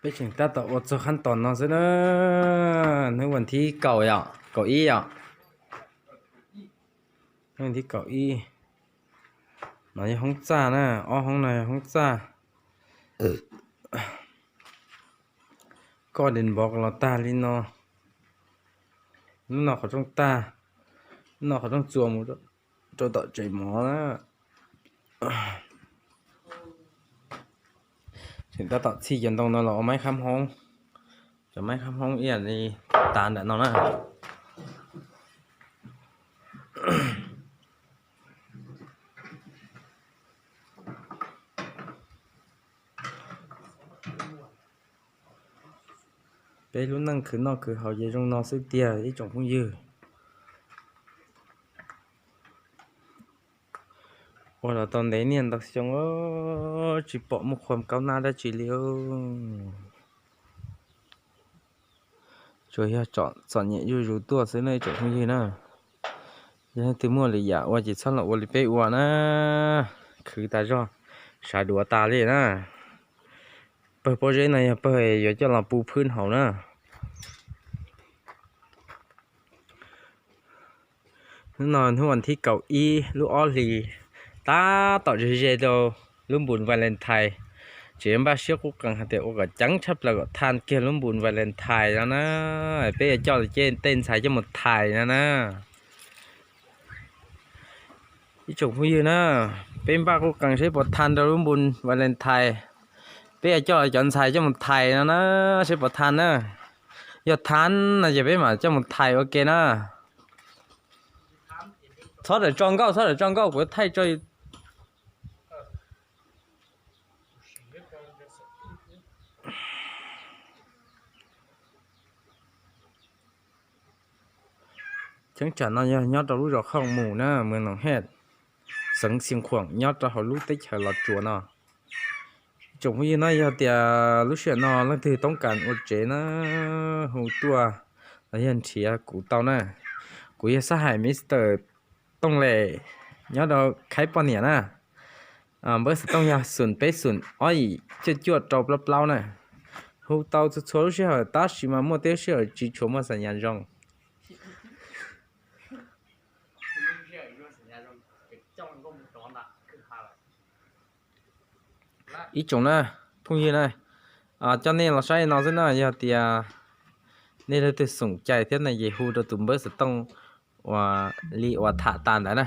Peb tseem tab tom ua txog qhab tos no xwb na. Hnub vas thib kaum yom, kaum ib yom. Hnub vas thib kaum ib. No yog hoob txaj na, ob hoob no yog hoob txaj. Koj dees npov los tag li no. Lub no qhov rooj tag, lub no qhov rooj txuas mus rau tom tsev mov na. Tseem tab tom txhij cov ntoo no los ua maib khab hoob. Cov maib khab hoob ib yam li tas ntawm no na. Peb lub neej khwv noj khwv haus ces zoo no xwb tiag ib tsoom phooj ywg. Ua los tau ntev niaj ntau xyoo, tsis pom muaj qhua kaub nab dab tsi li. Tsuas yog txom nyem zuj zus tuaj xwb na ib tsoom phooj ywg na. Yog leej twg muaj lwm yam ua ces txhob los ua li peb ua na. Khwv tas zog, sav duav tas li na. Pawg pob zeb no yog pawg yuav coj los pu phwb hauv na. Hnub no hnub vas thib kaum ib lub ob hlis, tab tom ze ze rau lub npus Valentine. Tseem npaj siab qub qees hais tias ua kom ceev tshaj plaws kom thaj kiag lub npus Valentine no na. Peb yuav coj tej ntxhais coj mus thais no na. Ib tsoom phooj ywg na, peb npaj qub qees seb puas thaj rau lub npus Valentine. Peb yuav coj cov ntxhais coj mus thais no na, seb puas thaj na. Yog thaj no ces peb mam coj mus thais ua ke na. Txhob rawm tso nkauj, txhob rawm tso nkauj, kuv thaij tso. Cheeb tsam no yog nyob rau lub zos Khooj Mus na, moos Noom Hej, xeev Xeev Khuam, nyob rau hauv lub teb chaws Los Tsuas no. Ib tsoom phooj ywg na, yog tias lub sij hawm no leej twg toob kas ua tsev na, hu tuaj los yog nrhiav kuv tau na. Kuv yog Xab Hais Mister Tooj Lem, nyob rau Khaib poj niam na. Npawb xov tooj yog xoom peb xoom ob yim cuaj cuaj rau plaub plaub na. Hu tau txhua txhua lub sij hawm tab sis mas muaj tej lub sij hawm tsis tshua muaj xam nyas zoo. Ib tsoom na, phooj ywg na, coj nej los saib no xwb na, yog tias nej leej twg xoom cai thiab na ces hu rau tus npawb xov tooj uas li uas tham tas ntawd na.